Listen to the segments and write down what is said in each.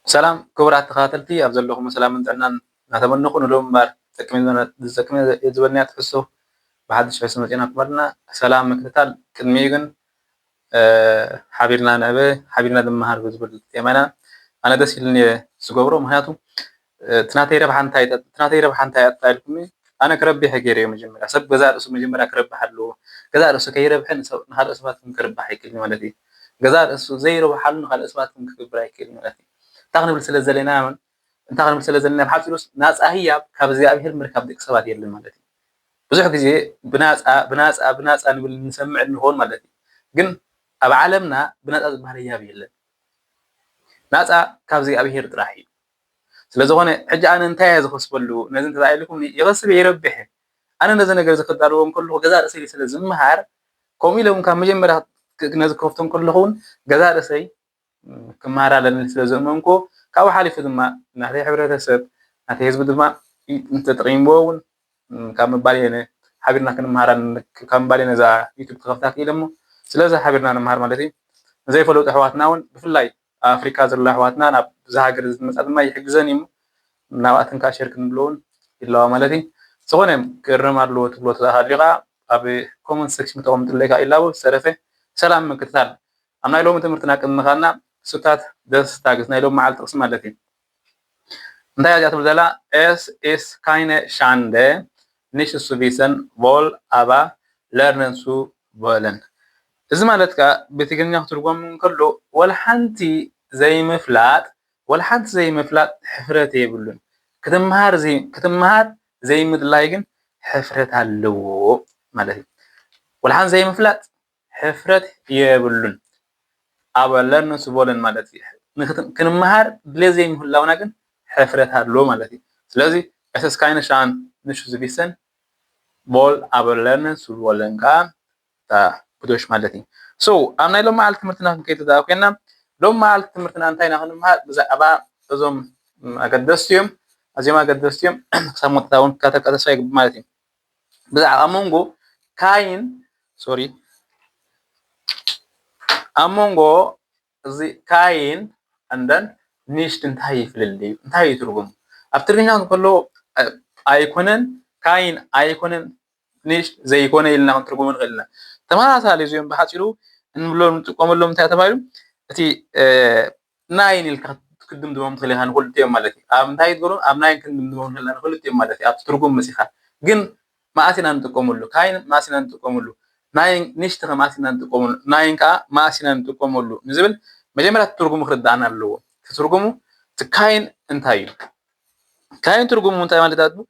ሰላም ክቡራት ተኸታተልቲ፣ ኣብ ዘለኹም ሰላምን ጥዕናን እናተመነኹ፣ ንሎሚ እምበር ዝጠቅም ዝበለና ትሕዝቶ ብሓድሽ ትሕዝቶ መፂእናኩም ኣለና። ሰላም ምክትታል ቅድሚኡ ግን ሓቢርና ንዕበ ሓቢርና ንመሃር ብዝብል ቴማ ኢና። ኣነ ደስ ኢሉኒ እየ ዝገብሮ፣ ምክንያቱ እቲ ናተይ ረብሓ እንታይ እያ ኢልኩምኒ፣ ኣነ ክረብሕ ገይረ እየ። መጀመርያ ሰብ ገዛ ርእሱ መጀመርያ ክረብሕ ኣለዎ። ገዛ ርእሱ ከይረብሐ ንካልኦት ሰባት ከርብሕ ኣይክእልን ማለት እዩ። ገዛ ርእሱ ዘይረብሓሉ ንካልኦት ሰባት ክገብር ኣይክእልን ማለት እዩ። እንታይ ክንብል ስለ ዘለና እንታይ ክንብል ስለ ዘለና ብሓፂሩስ ናፃ ህያብ ካብ እግዚኣብሔር ምርካብ ደቂ ሰባት የለን ማለት እዩ። ብዙሕ ግዜ ብናፃ ብናፃ ብናፃ ንብል ንሰምዕ እንኸውን ማለት እዩ። ግን ኣብ ዓለምና ብናፃ ዝበሃል ህያብ የለን። ናፃ ካብ እግዚኣብሔር ጥራሕ እዩ። ስለዝኾነ ሕጂ ኣነ እንታይ እየ ዝኸስበሉ ነዚ እንተ ኢልኩም ይኸስብ ይረብሕ። ኣነ ነዚ ነገር እዚ ክዳለዎ ከለኹ ገዛ ርእሰይ ስለ ዝምሃር ከምኡ ኢሎም ካብ መጀመርያ ነዚ ክኸፍቶ ከለኹ እውን ገዛ ርእሰይ ክመሃር ኣለኒ ስለ ዝእመንኩ ካብኡ ሓሊፉ ድማ ናተይ ሕብረተሰብ ናተይ ህዝቢ ድማ እንተጠቂምዎ እውን ካብ ምባል እየ ሓቢርና ክንመሃራ ካብ ምባል እየ ነዛ ዩቱብ ክኸፍታ ክኢለ እሞ ስለዚ ሓቢርና ንመሃር ማለት እዩ። ንዘይፈለጡ ኣሕዋትና እውን ብፍላይ ኣብ ኣፍሪካ ዘሎ ኣሕዋትና ናብ እዚ ሃገር እዚ ዝመፃ ድማ ይሕግዘን እዩ። ናብኣትን ከዓ ሸር ክንብሎ እውን ይለዋ ማለት እዩ። ዝኾነ ክእረም ኣለዎ ትብሎ ተሃልዩ ከዓ ኣብ ኮመንት ሴክሽን ተቐምጥለይ ከዓ ይላቦ። ዝተረፈ ሰላም ምክትታል ኣብ ናይ ሎሚ ትምህርትና ቅድሚ ምኻድና ክሱታት ደስ ታግስ ናይ ሎሚ መዓልቲ ጥቕሲ ማለት እዩ። እንታይ እያ ትብል ዘላ? Es ist keine Schande, nicht zu wissen, wohl aber lernen zu wollen። እዚ ማለት ከዓ ብትግርኛ ክትርጎም እንከሎ ወላ ሓንቲ ዘይምፍላጥ ወላ ሓንቲ ዘይምፍላጥ ሕፍረት የብሉን። ክትምሃር ክትምሃር ዘይምድላይ ግን ሕፍረት ኣለዎ ማለት እዩ። ወላ ሓንቲ ዘይምፍላጥ ሕፍረት የብሉን። Aber lernen zu wollen ማለት እዩ። ክንምሃር ድሌት ዘይምህላውና ግን ሕፍረት ኣሎ ማለት እዩ። ስለዚ es ist keine Schande, nicht zu wissen, wohl aber lernen zu wollen ከዓ ብዶሽ ማለት እዩ። So ኣብ ናይ ሎም መዓልቲ ትምህርትና ክንከይድ ተደኣ ኮይና ሎም መዓልቲ ትምህርትና እንታይ ኢና ክንምሃር? ብዛዕባ እዞም ኣገደስቲ እዮም። ኣዝዮም ኣገደስቲ እዮም። ክሳብ መወዳእታ እውን ክከታተልካ ተስፋ ይግብር ማለት እዩ። ብዛዕባ ኣብ መንጎ ካይን ሶሪ ኣብ መንጎ እዚ ካይን and then nicht እንታይ እዩ ፍልልዩ? እንታይ እዩ ትርጉሙ? ኣብ ትግርኛ እንከሎ ኣይኮነን ካይን ኣይኮነን nicht ዘይኮነ ኢልና ክንትርጉሙ ንኽእል ኢና። ተመሳሳሊ እዚኦም ብሓፂሩ እንብሎም ንጥቀመሎም እንታይ ተባሂሉ እቲ ናይን ኢልካ ክትድምድሞም ትኽእል ኢኻ ንክልቲኦም ማለት እዩ። ኣብ እንታይ ትገብሮም ኣብ ናይን ክንድምድሞም ንኽእል ኢና ንክልቲኦም ማለት እዩ። ኣብቲ ትርጉም መፂኻ ግን መኣስ ኢና ንጥቀመሉ? ካይን መኣስ ኢና ንጥቀመሉ? ናይን nicht ከ መኣስ ኢና ንጥቀመሉ? ናይን ከዓ መኣስ ኢና ንጥቀመሉ ንዝብል መጀመርያ ትርጉሙ ክርዳእና ኣለዎ። ትርጉሙ እቲ ካይን እንታይ እዩ? ካይን ትርጉሙ እንታይ ማለት እዩ?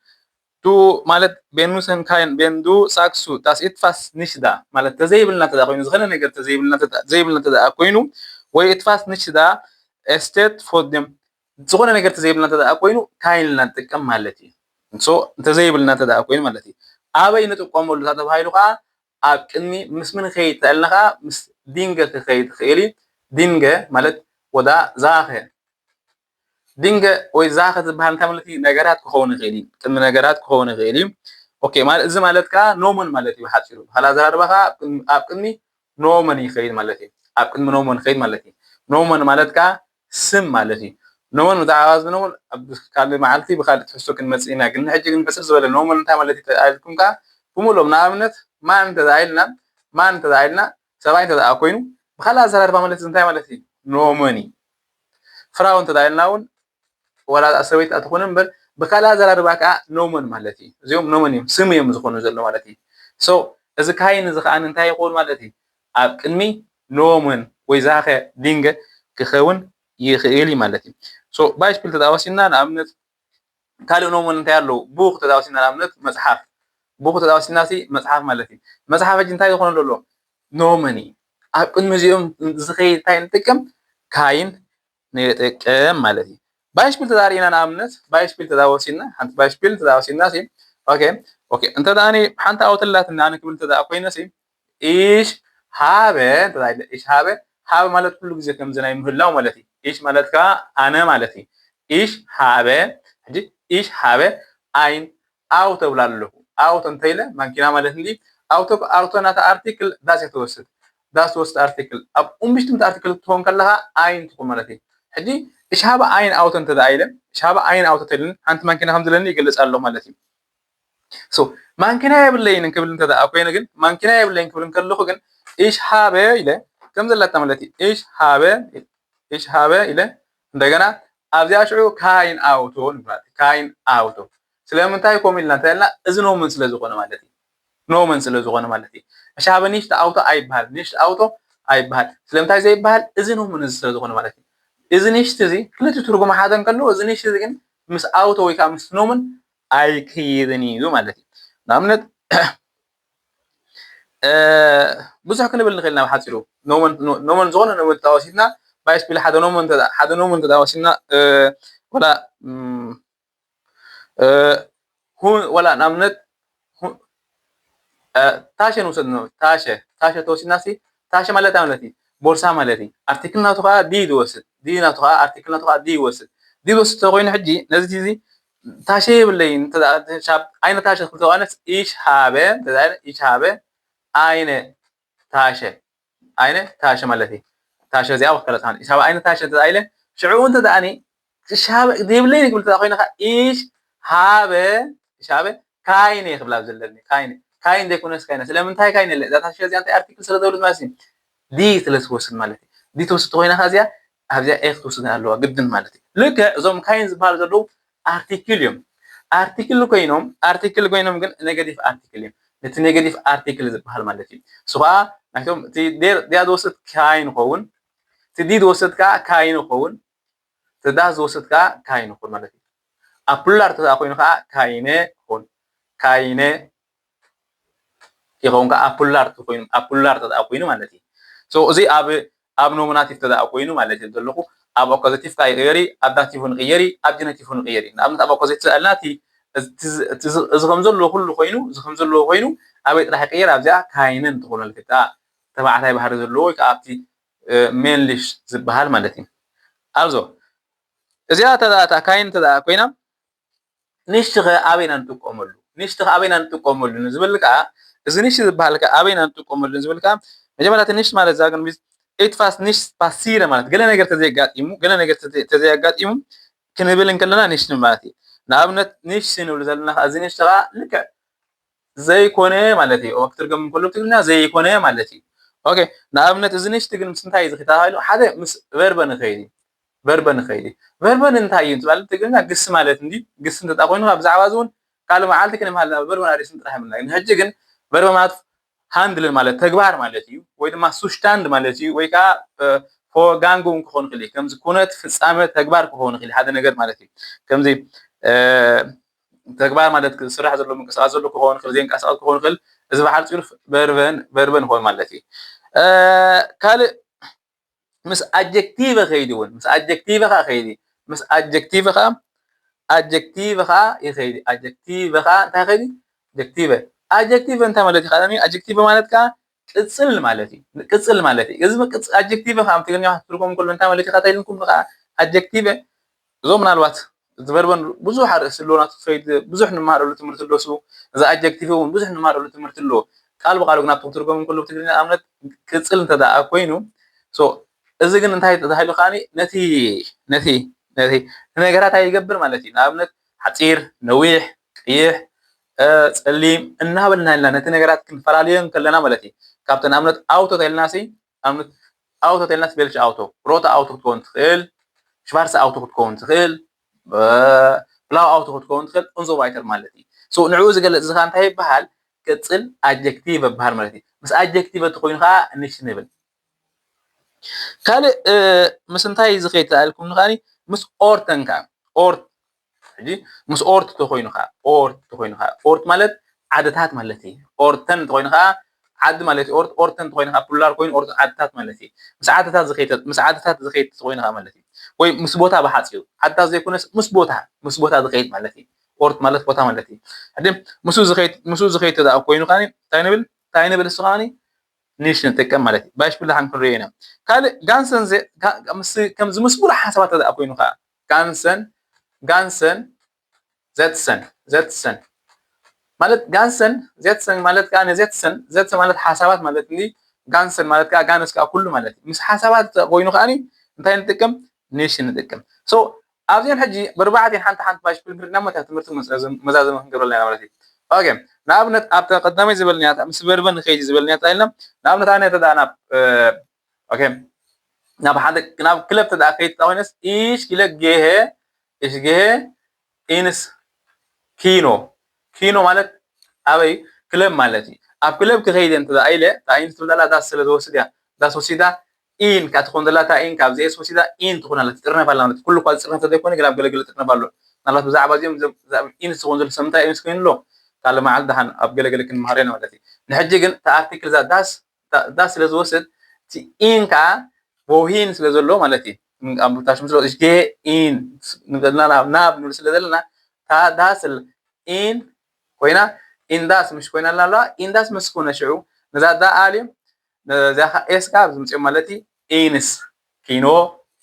Du ማለት benutzt kein, wenn du sagst, dass etwas nicht da ማለት ተዘይብልና እንተ ኮይኑ ዝኾነ ነገር ተዘይብልና እንተ ኮይኑ ወይ etwas nicht da ist vor dem ዝኾነ ነገር ተዘይብልና እንተ ኮይኑ ካይን ኢልና ንጥቀም ማለት እዩ። So እንተዘይብልና እንተ ኮይኑ ማለት እዩ። ኣበይ ንጥቀመሉ እታ ተባሂሉ ከዓ ኣብ ቅድሚ ምስ ምን ክኸይድ ተልና ከዓ ምስ ዲንገ ክኸይድ ትኽእል እዩ። ዲንገ ማለት ወዳ ዛኸ ዲንገ ወይ ዛኸ ዝበሃል እንታይ ማለት እዩ? ነገራት ክኸውን ይኽእል እዩ። ቅድሚ ነገራት ክኸውን ይኽእል እዩ። ኦኬ ማለት እዚ ማለት ከዓ ኖመን ማለት እዩ ብሓፂሩ። ብካልእ ኣዘራርባ ከዓ ኣብ ቅድሚ ኖመን ይኸይድ ማለት እዩ። ኣብ ቅድሚ ኖመን ይኸይድ ማለት እዩ። ኖመን ማለት ከዓ ስም ማለት እዩ። ኖመን ብዛዕባ እዚ ኖመን ኣብ ካልእ መዓልቲ ብካልእ ትሕዝቶ ክንመፅእ ኢና። ግን ሕጂ ግን ሕፅር ዝበለ ኖመን እንታይ ማለት እዩ ተባሂልኩም ከዓ ብምሉኦም ንኣብነት ማን እንተደኣ ኢልና ማን እንተደኣ ኢልና ሰብኣይ እንተደኣ ኮይኑ ብካልእ ኣዘራርባ ማለት እዚ እንታይ ማለት እዩ? ኖመን እዩ። ፍራው እንተደኣ ኢልና እውን ዋላ እታ ሰበይቲ ኣይትኹን እምበር ብካልእ ኣዘራርባ ከዓ ኖመን ማለት እዩ። እዚኦም ኖመን እዮም፣ ስም እዮም ዝኾኑ ዘሎ ማለት እዩ። So እዚ ካይን እዚ ከዓ እንታይ ይኸውን ማለት እዩ? ኣብ ቅድሚ ኖመን ወይ ዛኸ ዲንገ ክኸውን ይኽእል እዩ ማለት እዩ። So ባይስፒል ተዳወሲና ንኣብነት ካልእ ኖመን እንታይ ኣለዉ? ቡኽ ተዳወሲና ንኣብነት መፅሓፍ ቡኽ ተዳወሲና ሲ መፅሓፍ ማለት እዩ። መፅሓፍ ሕጂ እንታይ ዝኾነ ዘሎ? ኖመን እዩ። ኣብ ቅድሚ እዚኦም ዝኸይድ እንታይ ንጥቀም? ካይን ንጥቀም ማለት እዩ። ባይስፒል ተዳሪእና ንኣብነት ባይስፒል ተዳወሲና ሓንቲ ባይስፒል ተዳወሲና ሲ ኦኬ ኦኬ እንተ ደኣ ሓንቲ ኣውተላትና ንክብል እንተ ደኣ ኮይነ ሲ Ich habe እንተ ኢለ ich habe habe ማለት ኩሉ ግዜ ከምዚ ናይ ምህላው ማለት እዩ። Ich ማለት ከዓ ኣነ ማለት እዩ። Ich habe ሕጂ ich habe ein Auto እብል ኣለኹ። Auto እንተ ኢለ ማኪና ማለት እንዲ Auto Auto ናታ ኣርቲክል das እያ ትወስድ። Das ትወስድ ኣርቲክል ኣብ ኡምብሽቲ ምት ኣርቲክል ትኾን ከለኻ ein ትኾን ማለት እዩ። ሕጂ ich habe ein Auto እንተ ደኣ ኢለ ich habe ein Auto ተልን ሓንቲ ማኪና ከም ዘለኒ ይገልጽ ኣሎ ማለት እዩ። So ማንኪና የብለይን ክብል እንተ ደኣ ኮይነ ግን ማንኪና የብለይን ክብል እንከለኹ ግን ich habe ኢለ ከም ዘላታ ማለት እዩ። Ich habe ich habe ኢለ እንደገና ኣብዚኣ ሽዑ kein Auto ንብላ። Kein Auto ስለምንታይ ኮም ኢልና እንታይ ኢልና? እዚ Nomen ስለ ዝኾነ ማለት እዩ። Nomen ስለ ዝኾነ ማለት እዩ። Ich habe nicht Auto ኣይበሃል፣ nicht Auto ኣይበሃል። ስለምንታይ ዘይበሃል? እዚ Nomen እዚ ስለ ዝኾነ ማለት እዩ። እዚ nicht እዚ ክልተ ትርጉም ሓደ እንከሎ እዚ nicht እዚ ግን ምስ Auto ወይ ከዓ ምስ Nomen ኣይክይድን እዩ ማለት እዩ። ንኣብነት ብዙሕ ክንብል ንኽእል ኢና ብሓፂሩ። Nomen ዝኾነ Nomen ተወሲድና ባይስፒል ሓደ Nomen ሓደ Nomen ተወሲድና ወላ ወላ ንኣብነት Tasche ንውሰድ። Tasche Tasche ተወሲድና ሲ Tasche ማለት ማለት እዩ፣ ቦርሳ ማለት እዩ። Artikel ናቱ ከዓ die ዝወስድ die ናቱ ከዓ Artikel ናቱ ከዓ die ይወስድ። Die ዝወስድ ተኮይኑ ሕጂ ነዚ እዚ Tasche የብለይን eine Tasche ክልተ ዋነስ ich habe ich habe eine Tasche eine Tasche ማለት እዩ። Tasche እዚኣ ወከለታ ich habe eine Tasche እንተ ኢለ ሽዑ እንተ ደኣኒ ich habe ዘይብለይ ክብል እንተ ኮይነ ከዓ ich habe ich habe keine ክብል ኣብ ዘለኒ keine keine ዘይኮነስ keine። ስለምንታይ keine እዛ Tasche እዚኣ እንታይ Artikel ስለ ዘብሉት ማለት እዩ። Die ስለ ትወስድ ማለት እዩ። Die ትወስድ ኮይና ከዓ እዚኣ ኣብዚኣ ich ክትወስድ ኣለዋ ግድን ማለት እዩ። ልክዕ እዞም kein ዝበሃሉ ዘለዉ Artikel እዮም። Artikel ኮይኖም Artikel ኮይኖም ግን negative Artikel እዮም። ነቲ negative Artikel ዝበሃል ማለት እዩ። እሱ ከዓ ናይቶም እቲ der ዝወስድ kein ይኸውን፣ እቲ die ዝወስድ ከዓ keine ይኸውን፣ እቲ das ዝወስድ ከዓ keine ይኸውን ማለት እዩ። ኣብ plural ተደኣ ኮይኑ ከዓ keine ይኸውን። Keine ይኸውን ከዓ ኣብ plural ተኮይኑ ኣብ plural ተደኣ ኮይኑ ማለት እዩ። So እዚ ኣብ ኣብ Nominative ተደኣ ኮይኑ ማለት እዩ ዘለኹ ኣብ Accusative ከዓ ይቕየር እዩ፣ ኣብ Dative እውን ይቕየር እዩ፣ ኣብ Genitive እውን ይቕየር እዩ። ንኣብነት ኣብ Accusative ተኣልና እቲ እዚ ከም ዘለዎ ኩሉ ኮይኑ እዚ ከም ዘለዎ ኮይኑ ኣበይ ጥራሕ ይቕየር ኣብዚኣ keine እንትኾን ማለት እዩ። ተባዕታይ ባህሪ ዘለዎ ወይ ከዓ ኣብቲ männlich ዝበሃል ማለት እዩ። Also እዚኣ ተደኣ እታ keine ተደኣ ኮይና nicht ኸ ኣበይ ኢና ንጥቀመሉ? Nicht ኸ ኣበይ ኢና ንጥቀመሉ ንዝብል ከዓ እዚ nicht ዝበሃል ከዓ ኣበይ ኢና ንጥቀመሉ ንዝብል ከዓ መጀመርያ እቲ nicht ማለት እዛ ግን etwas nicht passiert ማለት ገለ ነገር ተዘየጋጢሙ ገለ ነገር ተዘየጋጢሙ ክንብል እንከለና nicht ማለት እዩ። ንኣብነት nicht ንብል ዘለና ከዓ እዚ nicht ከዓ ልክዕ ዘይኮነ ማለት እዩ። ክትርገም እንከሎ ብትግርኛ ዘይኮነ ማለት እዩ። ኦኬ ንኣብነት እዚ nicht ግን ምስ እንታይ እዩ ዝኸይድ ተባሂሉ ሓደ ምስ verb ንኸይድ እዩ። Verb ንኸይድ እዩ። Verb እንታይ እዩ እንትባል ትግርኛ ግስ ማለት እንዲ ግስ እንተ ኮይኑ ብዛዕባ እዚ እውን ካልእ መዓልቲ ክንምሃል verb ኣርእስን ጥራሕ ምና ግን ሕጂ ግን verb ማለት handle ማለት ተግባር ማለት እዩ ወይ ድማ Zustand ማለት እዩ ወይ ከዓ Vorgang እውን ክኾን ይኽእል እዩ። ከምዚ ኩነት ፍጻመ ተግባር ክኸውን ይኽእል ሓደ ነገር ማለት እዩ። ከምዚ ተግባር ማለት ስራሕ ዘሎ ምንቅስቃስ ዘሎ ክኸውን ይኽእል ዘይንቀሳቀስ ክኸውን ይኽእል። እዚ ብሓፂሩ verb verb ንኾን ማለት እዩ። ካልእ ምስ Adjective ከይዲ እውን ምስ Adjective ከዓ ከይዲ ምስ Adjective ከዓ Adjective ከዓ ይኸይዲ Adjective ከዓ እንታይ ከይዲ Adjective Adjective እንታይ ማለት እዩ? Adjective ማለት ከዓ ቅፅል ማለት እዩ። ቅፅል ማለት እዩ። እዚ Adjective ከዓ ኣብ ትግርኛ ክትትርጎም ከሎ እንታይ ማለት እዩ? ኢልኩም ከዓ Adjective እዞም ምናልባት እዚ verb ን ብዙሕ ኣርእስቲ ኣለዎ ናቱ ትኸይድ ብዙሕ ንመሃረሉ ትምህርቲ ኣሎ እሱ እዚ Adjective እውን ብዙሕ ንመሃረሉ ትምህርቲ ኣለዎ። ቃል ብቃሉ ግን ኣብቲ ክትርጎም ከሎ ብትግርኛ ኣብነት ቅፅል እንተ ደኣ ኮይኑ so እዚ ግን እንታይ ተባሂሉ ከዓኒ ነቲ ነቲ ነቲ ነገራት ኣይገብር ማለት እዩ። ንኣብነት ሓፂር፣ ነዊሕ፣ ቀይሕ፣ ፀሊም እናበልና ኢልና ነቲ ነገራት ክንፈላለዮ ከለና ማለት እዩ። ካብተን ኣብነት Auto ተልና ሲ ኣብነት Auto ተልና ሲ Welche Auto rote Auto ክትከውን ትኽእል፣ schwarze Auto ክትከውን ትኽእል፣ blaue Auto ክትከውን ትኽእል und so weiter ማለት እዩ። ንዕኡ ዝገልፅ እዚ ከዓ እንታይ ይበሃል? ቅፅል Adjective ይበሃል ማለት እዩ። ምስ Adjective ተኮይኑ ከዓ nicht ንብል። ካልእ ምስ እንታይ ዝኸይድ ተባሂልኩም ንኸዓኒ ምስ Orten ከዓ Ort ሕጂ ምስ Ort ተኮይኑ ከዓ Ort ተኮይኑ ከዓ Ort ማለት ዓድታት ማለት እዩ። Orten ተኮይኑ ከዓ ዓዲ ማለት እዩ። Orten ተኮይኑ ከዓ plural ኮይኑ Ort ዓድታት ማለት እዩ። ምስ ዓድታት ዝኸይድ ምስ ዓድታት ዝኸይድ ተኮይኑ ከዓ ማለት እዩ። ወይ ምስ ቦታ ብሓፂሩ ዓድታት ዘይኮነስ ምስ ቦታ ምስ ቦታ ዝኸይድ ማለት እዩ። Ort ማለት ቦታ ማለት እዩ። ሕጂ ምስ ዝኸይድ ምስ ዝኸይድ ተደኣ ኮይኑ ከዓ እንታይ ንብል እንታይ ንብል እሱ ከዓ nicht ንጥቀም ማለት እዩ። Beispiel ደሓን ክንሪኦ ኢና። ካልእ ganzen ከምዚ ምስ ሙሉእ ሓሳባት ተደኣ ኮይኑ ከዓ ganzen ganzen setzen setzen ማለት ganzen setzen ማለት ከዓ setzen setzen ማለት ሓሳባት ማለት እንዲ ganzen ማለት ከዓ ganz ከዓ ኩሉ ማለት እዩ። ምስ ሓሳባት ኮይኑ ከዓ እንታይ ንጥቀም ኒሽ ንጥቀም። So ኣብዚአን ሕጂ ብኣርባዕቲአን ሓንቲ ሓንቲ ባሽ ፕልምር ናብ መታ ትምህርቲ መዛዘሚ ክንገብረልና ኢና ማለት እዩ። ኦኬ፣ ንኣብነት ኣብታ ቀዳማይ ዝበልናያ ምስ ቨርበን ንኸይድ ዝበልናያ እንታይ ኢልና? ንኣብነት ኣነ ተዳ ናብ ኦኬ ናብ ሓደ ናብ ክለብ ተዳ ከይድ ኮይነስ ich gehe ich gehe ins Kino። ኪኖ ማለት ኣበይ? ክለብ ማለት እዩ። ኣብ ክለብ ክኸይድ እንተ ኢለ እታ ኢንስ ትብላላ ዳስ ስለ ዝወስድ እያ። ዳስ ወሲዳ ኢን እያ ትኾን ዘላ። እታ ኢን ካብዚ ኤስ ወሲዳ ኢን ትኾን ኣላ፣ ትጥርነፍ ኣላ ማለት እዩ። ኩሉ እኳ ዝጥርነፍ ተዘይኮነ ግን ኣብ ገለገለ ትጥርነፍ ኣሎ። ምናልባት ብዛዕባ እዚኦም እዞም ብዛዕባ ኢንስ ዝኸውን ዘሎ ሰምንታይ ኢንስ ኮይኑ ኣሎ ካልእ መዓልቲ ደሓን ኣብ ገለገለ ክንመሃር ኢና ማለት እዩ። ንሕጂ ግን እታ ኣርቲክል እዛ ዳስ እታ ዳስ ስለ ዝወስድ እቲ ኢን ከዓ ቦሂን ስለ ዘሎ ማለት እዩ። ኣብ ታሽም ስለ ich gehe in ንብለና ናብ ናብ ንብል ስለ ዘለና እታ ዳስ ኢን ኮይና ኢንዳስ ምሽ ኮይና ኣላ ኣለዋ። ኢንዳስ ምስ ኮነ ሽዑ ነዛ ዳ ኣልዮም ነዚኣ ኤስ ካብ ዝምፅኦም ማለት እዩ። ኢንስ ኪኖ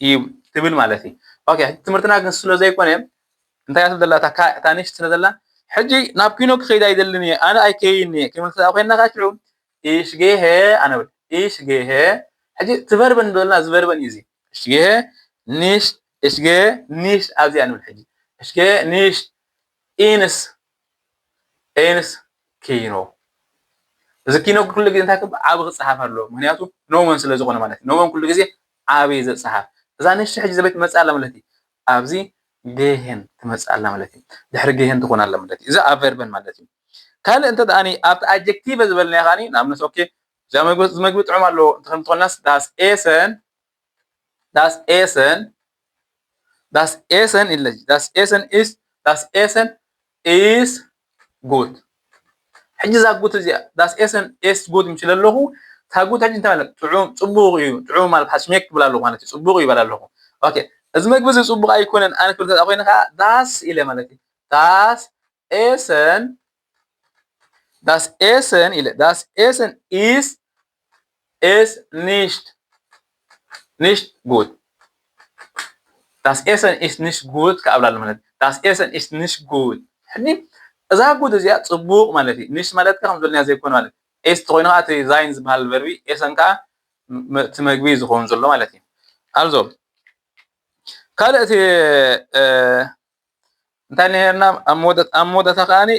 እዩ ትብል ማለት እዩ። ኦኬ፣ ትምህርትና ግን ስለ ዘይኮነ እንታይ እያ ትብል ዘላ? እታ ካ- እታ ንሽ ስለ ዘላ ሕጂ ናብ ኪኖ ክኸይድ ኣይደልን እየ፣ ኣነ ኣይከይን እየ ክብል ተኣ ኮይና ከዓ ሽዑ ich gehe ኣነ ብል ich gehe ሕጂ ትቨርበን ንብለና ዝቨርበን እዩ እዚ ich gehe nicht ich gehe nicht ኣብዚኣ ንብል ሕጂ ich gehe nicht ins ins ኪኖ። እዚ ኪኖ ኩሉ ግዜ እንታይ ክብ ዓቢ ክጸሓፍ ኣለዎ፣ ምክንያቱ ኖመን ስለ ዝኾነ ማለት እዩ። ኖመን ኩሉ ግዜ ዓቢ ዘጸሓፍ። እዛ ንሽ ሕጂ ዘበይ ትመጽእ ኣላ ማለት እዩ። ኣብዚ ገሄን ትመጽእ ኣላ ማለት እዩ። ድሕሪ ገሄን ትኾን ኣላ ማለት እዩ። እዚ ኣብ ቨርበን ማለት እዩ። ካልእ እንተ ደኣኒ ኣብቲ ኣጀክቲቭ ዝበልናዮ ከኣኒ ንኣብነት ኦኬ እዛ መግቢ እዚ መግቢ ጥዑም ኣለዎ እንተ ከም ትኾንናስ ዳስ ኤሰን ዳስ ኤሰን ዳስ ኤሰን ኢለ ዳስ ኤሰን ኢስ ዳስ ኤሰን ኢስ ጉድ። ሕጂ እዛ ጉድ እዚኣ ዳስ ኤሰን ኤስ ጉድ ምችለ ኣለኹ እታ ጉድ ሕጂ እንታይ ማለት ጥዑም ጽቡቕ እዩ። ጥዑም ማለት ሓስሜክ ትብል ኣለኹ ማለት እዩ። ጽቡቕ እዩ ይበል ኣለኹ። ኦኬ እዚ መግቢ እዚ ጽቡቕ ኣይኮነን ኣነ ክብል ተዳ ኮይነ ከዓ ዳስ ኢለ ማለት እዩ። ዳስ ኤሰን ዳስ ኤሰን ኢለ ዳስ ኤሰን ኢስ ኢስ ኒሽት ኒሽት ጉድ ዳስ ኤሰን ኢስ ኒሽት ጉድ ከኣብላ ኣሎ ማለት ዳስ ኤሰን ኢስ ኒሽት ጉድ። ሕጂ እዛ ጉድ እዚኣ ጽቡቕ ማለት እዩ። ኒሽት ማለት ከም ዝበልናያ ዘይኮነ ማለት ኤስ ተኮይኑ ከዓ እቲ ዛይን ዝበሃል ቨርቢ ኤሰን ከዓ ም- እቲ መግቢ ዝኸውን ዘሎ ማለት እዩ። ኣልዞ ካልእ እቲ እ፣ እንታይ ነርና ኣብ መወዳእታ ከዓኒ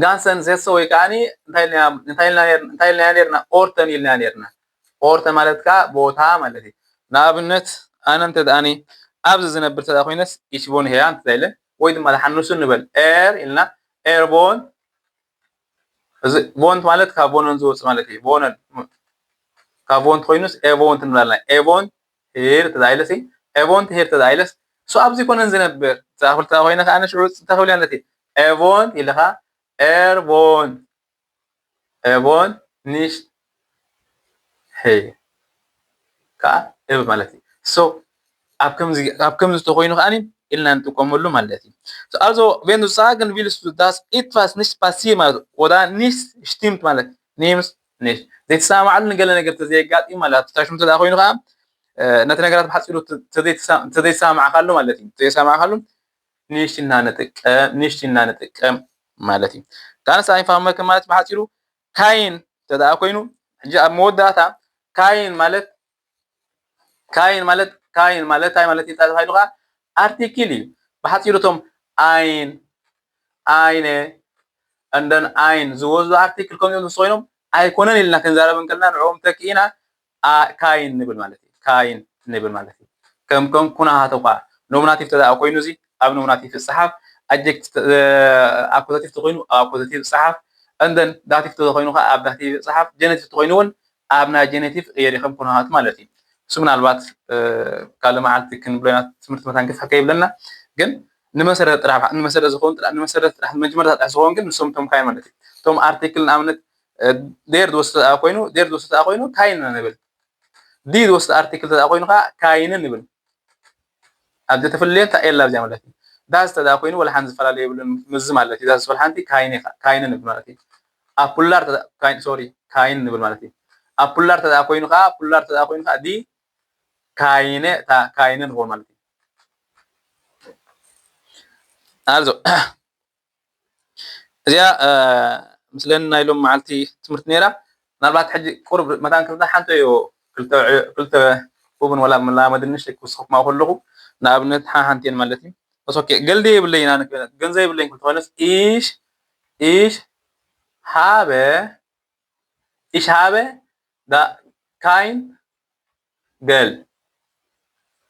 ጋንሰን ዜሶ ወይ ከዓኒ እንታይ ኢልና ነርና ኦርተን ኢልና ነርና። ኦርተን ማለት ከዓ ቦታ ማለት እዩ። ንኣብነት ኣነ እንተ ደኣኒ ኣብዚ ዝነብር እንተ ኮይነስ ኢሽቦን ሄያ እንተ ኢለ ወይ ድማ ዝሓንሱ ንበል ኤር ኢልና ኤርቦን እዚ ቮንት ማለት ካብ ቮነን ዝወፅእ ማለት እዩ። ቮነን ካብ ቮንት ኮይኑስ ኤቮንት ንብላልና ኤቮንት ሄር ተዛይለሲ ኤቮንት ሄር ተዛይለስ እሱ ኣብዚ ኮነን ዝነብር እዛ ክፍልታ ኮይነ ከዓ ንሽዑ እንታይ ክብል ያለት ኤቮንት ኢልኻ ኤርቦንት ኤቮንት ኒሽ ሄ ከዓ እብ ማለት እዩ። So ኣብ ከምዚ ተኮይኑ ከዓኒ ኢልና ንጥቀመሉ ማለት እዩ። Also wenn du sagen willst, dass etwas nicht passiert ማለት ወዳ ኒሽ ሽቲምት ማለት ኒምስ ኒሽ ዘይተሰማማዓሉ ንገለ ነገር ተዘየጋጢም ማለት ኣብቲ ታሽሙ ተዳ ኮይኑ ከዓ ነቲ ነገራት ብሓፂሩ ተዘይተሰማማዕካሉ ማለት እዩ። ተዘይተሰማማዕካሉ ኒሽ ኢና ንጥቀም ኒሽ ኢና ንጥቀም ማለት እዩ። Ganz einfach መከ ማለት ብሓፂሩ ካይን ተደኣ ኮይኑ ሕጂ ኣብ መወዳእታ ካይን ማለት ካይን ማለት ካይን ማለት እንታይ ማለት እዩ ተባሂሉ ከዓ ኣርቲክል እዩ። ብሓፂሩ እቶም ኣይን ኣይነ እንደን ኣይን ዝወስዱ ኣርቲክል ከምዚኦም ምስ ኮይኖም ኣይኮነን ኢልና ክንዛረብ እንከልና ንዕኦም ተክኢና ካይን ንብል ማለት እዩ። ካይን ንብል ማለት እዩ። ከም ከም ኩናሃተ እኳ ኖሚናቲቭ ተደኣ ኮይኑ እዚ ኣብ ኖሚናቲቭ ይፅሓፍ። ኣጀክቲቭ ኣኮዛቲቭ ተኮይኑ ኣብ ኣኮዛቲቭ ይፅሓፍ። እንደን ዳቲቭ ተኮይኑ ከዓ ኣብ ዳቲቭ ይፅሓፍ። ጀነቲቭ ተኮይኑ እውን ኣብ ናይ ጀነቲቭ ይቕየር ከም ኩናሃት ማለት እዩ። እሱ ምናልባት ካልእ መዓልቲ ክንብሎ ኢና ትምህርቲ መታን ክፍሕ ከይብለና ግን ንመሰረት ጥራሕ ንመሰረት ዝኸውን ጥራሕ ንመሰረት ጥራሕ መጀመርታ ጥራሕ ዝኸውን ግን ንሶም እቶም ካይን ማለት እዩ። እቶም ኣርቲክል ንኣብነት ዴር ዝወስድ ኮይኑ ዴር ዝወስድ ኮይኑ ካይን ንብል ዲ ዝወስድ ኣርቲክል ተዳ ኮይኑ ከዓ ካይንን ንብል ኣብዚ ተፍልልዮ እንታይ የላ ኣብዚኣ ማለት እዩ። ዳዝ ተዳ ኮይኑ ወላ ሓንቲ ዝፈላለ የብሉን ምዝ ማለት እዩ። ዳዝ ዝበል ሓንቲ ካይን ኢኻ ካይንን ንብል ማለት እዩ። ኣፑላር ተዳ ካይን ሶሪ ካይን ንብል ማለት እዩ። ኣፑላር ተዳ ኮይኑ ከዓ ፑላር ተዳ ኮይኑ ከዓ ዲ ካይነ እታ ካይነ ንኸውን ማለት እዩ። ኣልዞ እዚኣ ምስለን ናይ ሎም መዓልቲ ትምህርቲ ነይራ። ምናልባት ሕጂ ቁርብ መታን ክልተ ሓንተ እዩ ክልተ ክውብን ወላ መላመድን ንእሽተይ ክውስኸኩም ከለኹ ንኣብነት ሓሓንቴን ማለት እዩ። እስ ኦኬ፣ ገልዲ የብለይን ኣነ ክብል፣ ገንዘብ የብለይን ክብል ተኾይነስ፣ ich, ich habe, ich habe da kein Geld.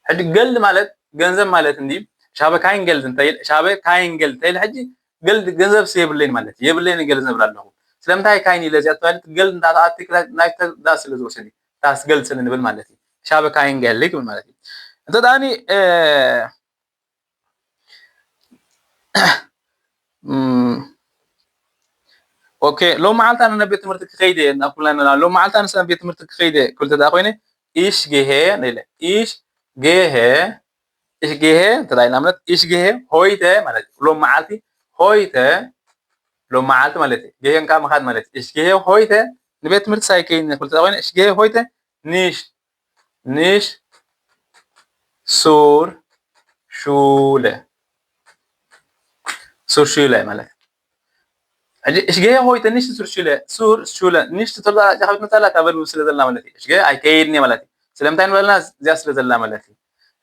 ሕጂ Geld ማለት ገንዘብ ማለት እንዲ፣ ich habe kein Geld እንተይል፣ ich habe kein Geld እንተይል፣ ሕጂ Geld ገንዘብ የብለይን ማለት የብለይን ገንዘብ ኣለኹ። ስለምንታይ kein ኢለ እዚኣ ተባሂለት Geld እንዳ ኣትክላ ናይ ዳ ስለ ዝወሰድ ዳስ Geld ስለ ንብል ማለት እዩ። Ich habe kein Geld ክብል ማለት እዩ። እንተ ዳኒ ኦኬ፣ ሎም መዓልቲ ኣነ ናብ ቤት ትምህርቲ ክኸይደ እየ እናኩልና ሎም መዓልቲ ኣነ ናብ ቤት ትምህርቲ ክኸይደ ክብል ተዳ ኮይነ ich gehe ንኢለ ich gehe ich gehe እንተ ኢልና ማለት ich gehe heute ማለት እዩ። ሎም መዓልቲ heute ሎም መዓልቲ ማለት እዩ። Gehen ከዓ ምኻድ ማለት እዩ። Ich gehe heute ንቤት ትምህርቲ ሳይከይን ክብል ተዳ ኮይነ ich gehe heute nicht nicht zur Schule zur Schule ማለት ሕጂ ich gehe heute nicht zur Schule zur Schule nicht ተላ ጃኸብት መጻላ ታበል ስለ ዘላ ማለት እዩ። Ich gehe ኣይከይድን ማለት እዩ። ስለምንታይ ንበልና እዚኣ ስለ ዘላ ማለት እዩ።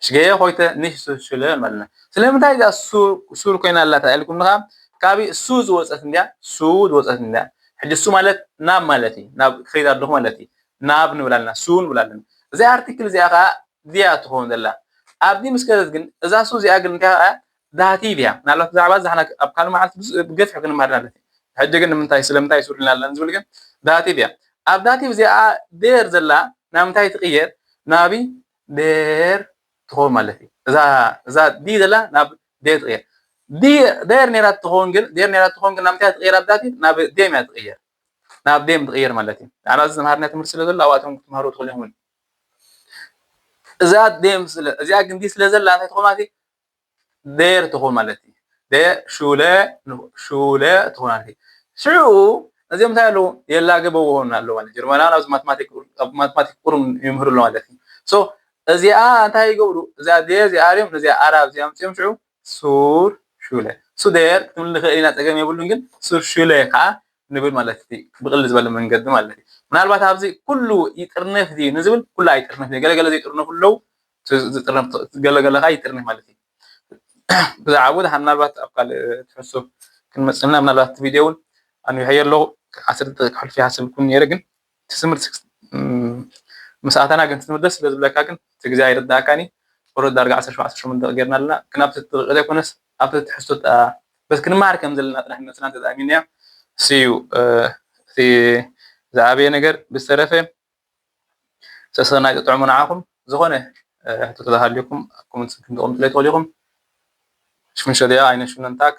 Ich gehe heute nicht zur Schule ማለት ስለምንታይ እዚኣ zur ኮይና ኣላ ተባሂልኩም ንኻ ካብ zu ዝወፀት እንዲያ zu ዝወፀት እንዲያ ሕጂ zu ማለት ናብ ማለት እዩ። ናብ ክኸይድ ኣለኹ ማለት እዩ። ናብ ንብላልና zu ንብላለን። እዚኣ article እዚኣ ከዓ እዚኣ ትኸውን ዘላ ኣብዚ ምስ ከደት ግን እዛ zu እዚኣ ግን እንታይ ከዓ dativ እያ። ምናልባት ብዛዕባ ዛሕና ኣብ ካልእ መዓልቲ ብገፍሕ ክንመሃር ኣለና። ሕጂ ግን ንምንታይ ስለምንታይ zu ኢልና ኣለና ዝብል ግን dativ እያ። ኣብ dativ እዚኣ der ዘላ ናብ ምንታይ ትቕየር? ናብ der ትኸውን ማለት እዩ። እዛ እዛ die ዘላ ናብ der ትቕየር። die der ነይራ ትኸውን ግን der ነይራ ትኸውን ግን ናብ ምንታይ ትቕየር? ኣብ dativ ናብ dem እያ ትቕየር። ናብ dem ትቕየር ማለት እዩ። ንዓና ዝተምሃርና ትምህርቲ ስለ ዘሎ ኣብኣቶም ክትምሃሩ ትኽእሉ ኢኹም። እዛ dem ስለ እዚኣ ግን die ስለ ዘላ እንታይ ትኾን ማለት እዩ? Der ትኾን ማለት እዩ። Der Schule Schule ትኾን ማለት እዩ። ሽዑ እዚኦም እንታይ ኣለዉ? የላገበዎ ኣለዉ ማለት ጀርመናውያን ኣብዚ ማትማቲክ ኣብ ማትማቲክ ቁሩም ይምህሩ ኣለዉ ማለት እዩ። So እዚኣ እንታይ ይገብሩ? እዚኣ der እዚኣ ኣርዮም ነዚኣ ኣራብ እዚኣ ኣምፅኦም ሽዑ zur Schule zu der ክትብል ንኽእል ኢና፣ ፀገም የብሉን። ግን zur Schule ከዓ ንብል ማለት እዩ። ብቕልል ዝበለ መንገዲ ማለት እዩ። ምናልባት ኣብዚ ኩሉ ይጥርነፍ ድዩ ንዝብል ኩሉ ኣይጥርነፍ ድዩ ገለገለ ዘይጥርነፉ ኣለዉ። ዝጥርነፍ ገለገለ ከዓ ይጥርነፍ ማለት እዩ። ብዛዕባኡ ድሓን ምናልባት ኣብ ካልእ ትሕዝቶ ክንመፅእ ኢና። ምናልባት እቲ ቪድዮ እውን ኣንዊሐዮ ኣለኹ። ዓሰርተ ደቂቕ ክሕልፍ ይሓሰብኩን ነይረ ግን እቲ ትምህርቲ ምስ ኣተና ግን ትምህርቲ ደስ ስለ ዝብለካ ግን እቲ ግዜ ኣይርዳእካን እዩ። ወረድ ዳርጋ ዓሰርተ ሸውዓተ ዓሰርተ ሸሞንተ ደቂቕ ጌርና ኣለና ግን ኣብቲ ደቂቕ ዘይኮነስ ኣብቲ ትሕዝቶ በስ ክንመሃር ከም ዘለና ጥራሕ መፅና ተጠኣሚና እያ። See you እቲ ዝዓበየ ነገር ብዝተረፈ ሰሰናይ ጥዑሙ ንዓኹም። ዝኾነ ሕቶ ተተሃልዩኩም ኣብ ኮመንት ክንትቕምጡለይ ትኽእሉ ኢኹም። ሽምሸድያ ኣይነሽነንታክ